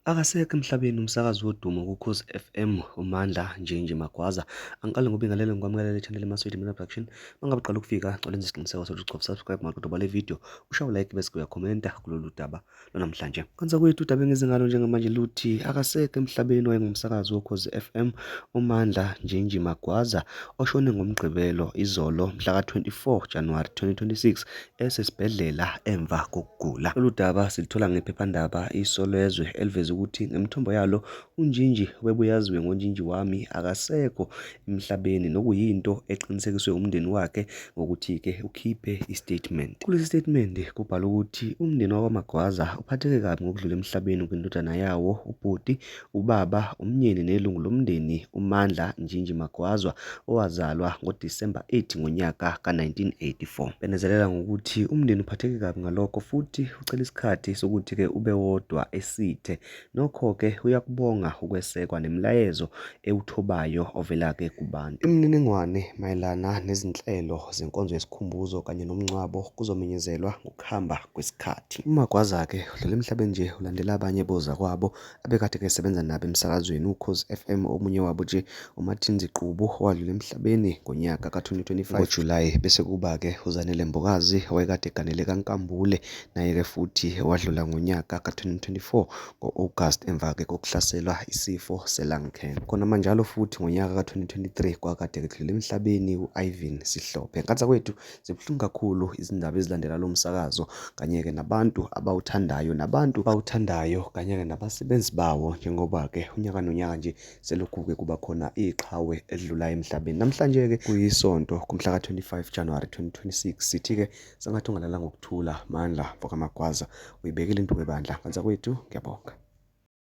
Akasekho emhlabeni umsakazi wodumo kuKhozi FM uMandla Njenje Magwaza. Angiqale ngobingelela ngikwamukela e-channel Maswidi Media Production. Mangabe uqala ukufika ngicela wenze isiqiniseko sokuthi ucofa subscribe maqeda ubale video, ushaye like bese uyakhomenta kulolu daba lwanamhlanje. Kwanza kwethu udaba engize ngalo njengamanje luthi akasekho emhlabeni wayengumsakazi woKhozi FM uMandla Njenje Magwaza oshone ngoMgqibelo izolo mhla ka-24 January 2026 esesibhedlela emva kokugula. Lolu daba siluthola ngephephandaba Isolezwe eliveza ukuthi ngemithombo yalo uNjinji obebuye aziwe ngoNjinji wami akasekho emhlabeni nokuyinto eqinisekiswe umndeni wakhe ngokuthi-ke ukhiphe istatement. Kulesi statement kubhalwe ukuthi umndeni wakwaMagwaza uphatheke kabi ngokudlula emhlabeni kwendodana yawo ubhuti Ubaba, umnyeni nelungu lomndeni uMandla Njinji Magwazwa owazalwa ngoDisemba 8 ngonyaka ka-1984. Benezelela ngokuthi umndeni uphatheke kabi ngalokho futhi ucela isikhathi sokuthi-ke ube wodwa esithe. Nokho-ke uyakubonga ukwesekwa nemilayezo ewuthobayo ovela-ke kubantu. Imininingwane mayelana nezinhlelo zenkonzo yesikhumbuzo kanye nomngcwabo kuzomenyezelwa ngokuhamba kwesikhathi. UMagwaza-ke udlule emhlabeni nje ulandela abanye bozakwabo abekade kesebenza nabo emsakazweni uKhozi FM omunye wabo nje uMartin Ziqubu owadlula emhlabeni ngonyaka ka-2025 ngoJulayi bese kuba-ke uZanele Mbokazi owayekade eganele kaNkambule naye-ke futhi wadlula ngonyaka ka-2024 ngo-August emva-ke kokuhlaselwa isifo se-lung cancer. Khona manjalo futhi ngonyaka ka-2023 kwakade kudlula emhlabeni u-Ivan Sihlophe. Nkathi kwethu Zibuhlungu kakhulu izindaba ezilandela lo msakazo kanye-ke nabantu abawuthandayo nabantu abawuthandayo kanye-ke nabasebenzi bawo njengoba-ke unyaka nonyaka nje selokhu-ke kuba khona iqhawe edlula emhlabeni. Namhlanje-ke kuyisonto kumhla ka-25 January 2026 sithi-ke sengathi ungalala ngokuthula Mandla mfokaMagwaza uyibekile induku ebandla. Nganza kwethu ngiyabonga.